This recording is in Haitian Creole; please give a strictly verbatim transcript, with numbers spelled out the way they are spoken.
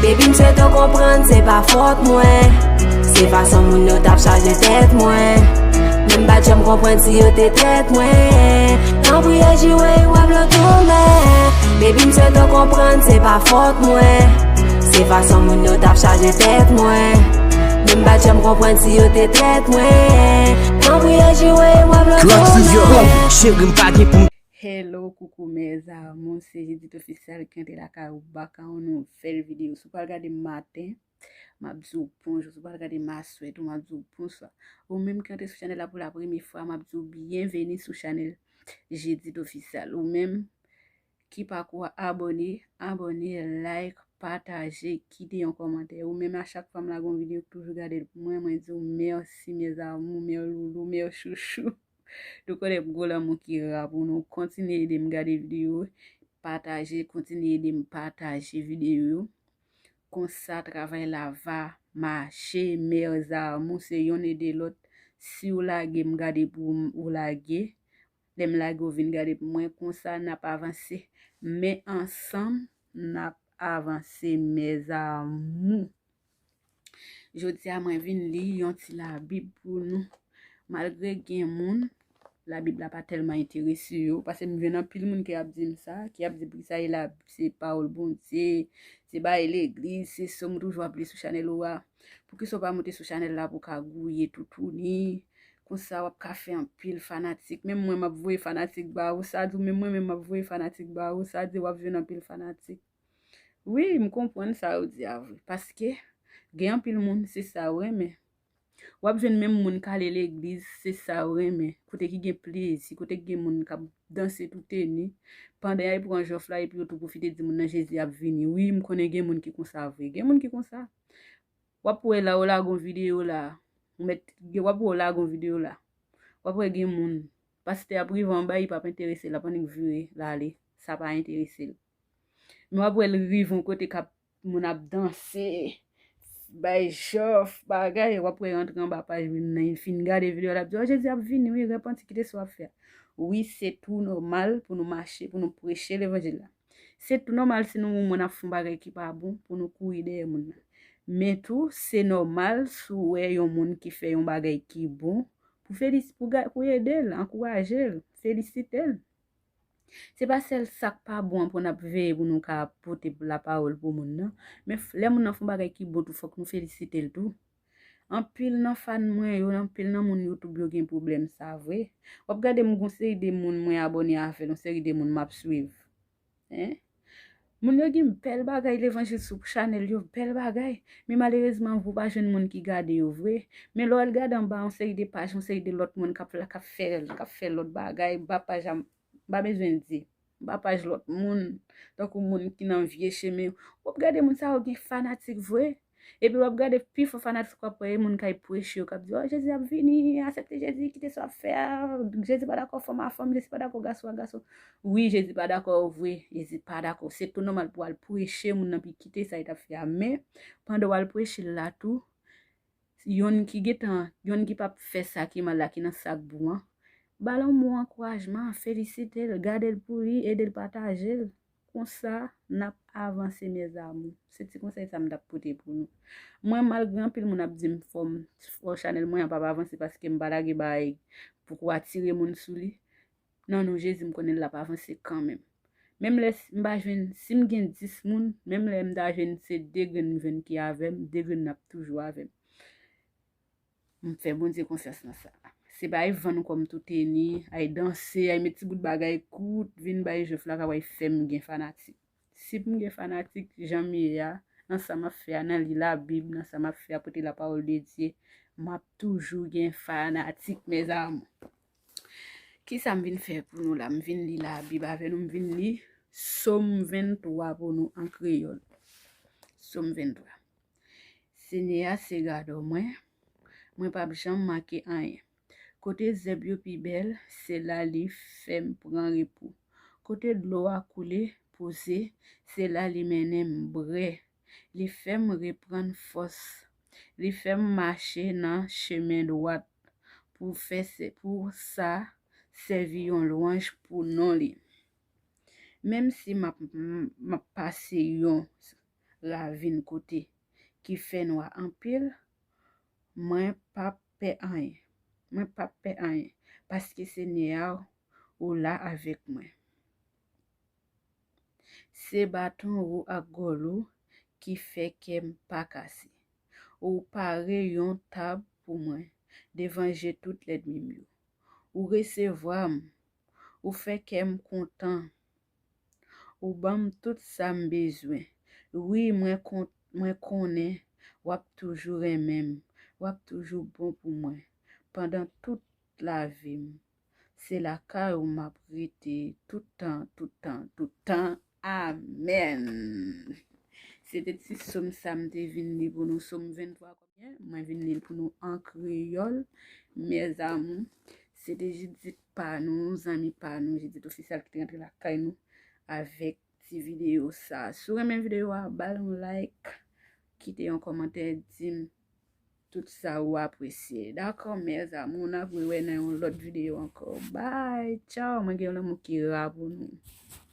Baby, m swete w konprann, se pa fòt mwen. Se fason moun yo t ap chaje tèt mwen. Men m pa t janm konprann si yo te trèt mwen. Tanpri, ejire w ap lòt tounen. Baby, m swete w konprann, se pa fòt mwen. Se fason moun yo t ap chaje tèt mwen. Men m pa t janm konprann si yo te trèt mwen. Tanpri, ejire w ap lòt tounen. Cheri, m pa gen pou m Hello, coucou mes amours, se Judith Official ki antre lakay ou baka yon nouvèl videyo. Si w pral gade m maten, m ap di w bonjou. Si w pral gade m aswè tou, m ap di w bonswa. Ou menm ki antre sou chanèl la pou la premye fwa, m ap di w byenveni sou chanèl Judith Official. Ou menm ki pako abòne, abòne, like, pataje, kite yon kòmantè. Ou menm a chak fwa m lage yon videyo, ou toujou gade l pou mwen, mwen di w mèsi mes amours, mè loulou, mè chouchou. Nou konnen m gwo lanmou ki ra pou nou. Kontinye ede m gade videyo, pataje, kontinye ede m pataje videyo yo. Konsa travay la va mache, mes amours, se yonn ede lòt. Si w lage m gade pou ou lage, lè m lage w vin gade pou mwen, konsa n ap avanse. Men ansanm, n ap avanse, mes amours. Jodi a mwen vin li yon ti labib pou nou. Malgre gen moun, labib la pa tèlman enterese yo, paske m jwenn anpil moun ki ap di m sa, ki ap di poukisa e labib se pawòl Bondye, se bagay legliz, se sa m toujou ap li sou chanèl ou a. Poukisa w pa moute sou chanèl la pou w ka gouye toutouni? Konsa w ap ka fè anpil fanatik. Menm mwen m ap voye fanatik ba ou, sa di w menm mwen menm m ap voye fanatik ba ou, sa di w ap jwenn anpil fanatik. Wi, m konprann sa ou di a vre. Paske gen anpil moun, se sa yo renmen. W ap jwenn menm moun k ale legliz, se sa yo renmen. Kote ki gen plezi, kote ki gen moun k ap danse tout teni. Pandan y al pran jòf la, epi yo tou pwofite di moun nan Jezi ap vini. Wi, m konnen gen moun ki konsa vre. Gen moun ki konsa. W ap wè la, ou lage yon videyo la. Ou mèt, w ap wè ou lage yon videyo la. W ap wè gen moun. Pastè ap rive anba, li p ap enterese l, l ap annik vire, l ale. Sa pa enterese l. Men w ap wè l rive yon kote k ap, moun ap danse, bay jòf, bagay, w ap wè l antre anba paj moun nan, li fin gade videyo a, l ap di, "O, Jezi ap vini, wi, repanti, kite sa w ap fè a." Wi, se tou nòmal pou nou mache, pou nou preche levanjil la. Se tou nòmal si nou wè yon moun ap fè yon bagay ki pa bon, pou nou kouri dèyè moun nan. Men tou, se nòmal si w wè yon moun ki fè yon bagay ki bon, pou felis-, pou ga-, pou ede l, ankouraje l, felisite l. Se pa sèl sa k pa bon an pou n ap veye pou nou ka pote lapawòl pou moun nan, men f-, lè moun nan fè yon bagay ki bon tou, fòk nou felisite l tou. Anpil nan fan mwen yo, anpil nan moun YouTube yo gen pwoblèm sa vre. W ap gade m gon seri de moun mwen abòne avè l, yon seri de moun m ap swiv. Hein? Moun yo gen bèl bagay levanjil sou chanèl yo, bèl bagay. Men malerezman, ou pa jwenn moun ki gade yo vre. Men lè w al gade anba yon seri de paj, yon seri de lòt moun k ap, k ap fè, k ap fè lòt bagay, ba paj a, m pa bezwen di. Ba paj lòt moun, tankou moun ki nan vye chemen. W ap gade moun sa yo gen fanatik vre. Epi w ap gade pifò fanatik w ap wè e moun k al preche yo k ap di, "O, Jezi ap vini, aksepte Jezi, kite sa w ap fè a, Jezi pa dakò fanm a fanm, Jezi pa dakò gason a gason." Wi, Jezi pa dakò vre, Jezi pa dakò. Se tou nòmal pou w al preche moun nan pou l kite sa li t ap fè a. Men, pandan w al preche l la tou, yonn ki gentan, yonn ki p ap fè sa ki mal la, ki nan sa k bon an, ba l yon mo ankourajman, felisite l, gade l pou li, ede l pataje l. Konsa, n ap avanse, mes amours. Se ti konsèy sa m t ap pote pou nou. Mwen, malgre anpil moun ap di m fò m, fò chanèl mwen an p ap avanse paske m pa lage bagay pou kou atire moun sou li. Nan non Jezi, m konnen l ap avanse kanmenm. Menm lè s-, m pa jwenn, si m gen dis moun, menm lè m ta jwenn se de grenn m jwenn ki avè m, de grenn nan ap toujou avè m. M fè Bondye konfyans nan sa. Se pa ay vann kò m tou teni, ay danse, ay met ti bout bagay kout, vin bay jwèf la, k ap fè m gen fanatik. Si m gen fanatik, jan m ye a, nan sa m ap fè a, nan li Labib, nan sa m ap fè a, pote lapawòl de Dye, m ap toujou gen fanatik, mes amours. Kisa m vin fè pou nou la? M vin li Labib avè nou, m vin li Sòm venntwa pou nou an kreyòl. Sòm venntwa. Senyè a se gadò mwen, mwen p ap janm manke anyen. Kote zèb yo pi bèl, se la li fè m pran repo. Kote dlo a koule, poze, se la li mennen m bwè. Li fè m reprann fòs. Li fè m mache nan chemen dwat pou fè se-, pou sa sèvi yon lwanj pou non li. Menm si m ap, m ap pase yon, ravin kote ki fè nwa anpil, mwen p ap pè anyen. Mwen p ap pè anyen, paske Senyè a, ou la avèk mwen. Se baton ou ak gòl ou ki fè kè m pa kase. Ou pare yon tab pou mwen devan je tout lènmi m yo. Ou resevwa m. Ou fè kè m kontan. Ou ban m tout sa m bezwen. Wi, mwen kon, mwen konnen w ap toujou renmen m. W ap toujou bon pou mwen pandan tout lavi m. Se lakay ou m ap rete tout tan, tout tan, tout tan. Amèn. Se te ti sòm sa m te vin li pou nou, sòm venntwa. Mwen vin li l pou nou an kreyòl. Mes amours, se te Judith pa nou, zanmi pa nou, Judith Official ki te rantre lakay nou avèk ti videyo sa. Si w renmen videyo a, ba l yon like, kite yon kòmantè, di m tout sa ou apresye. Dakò, mes amours, n ap rewè nan yon lòt videyo ankò. Bye, tchaw, mwen gen yon lanmou ki ra pou nou.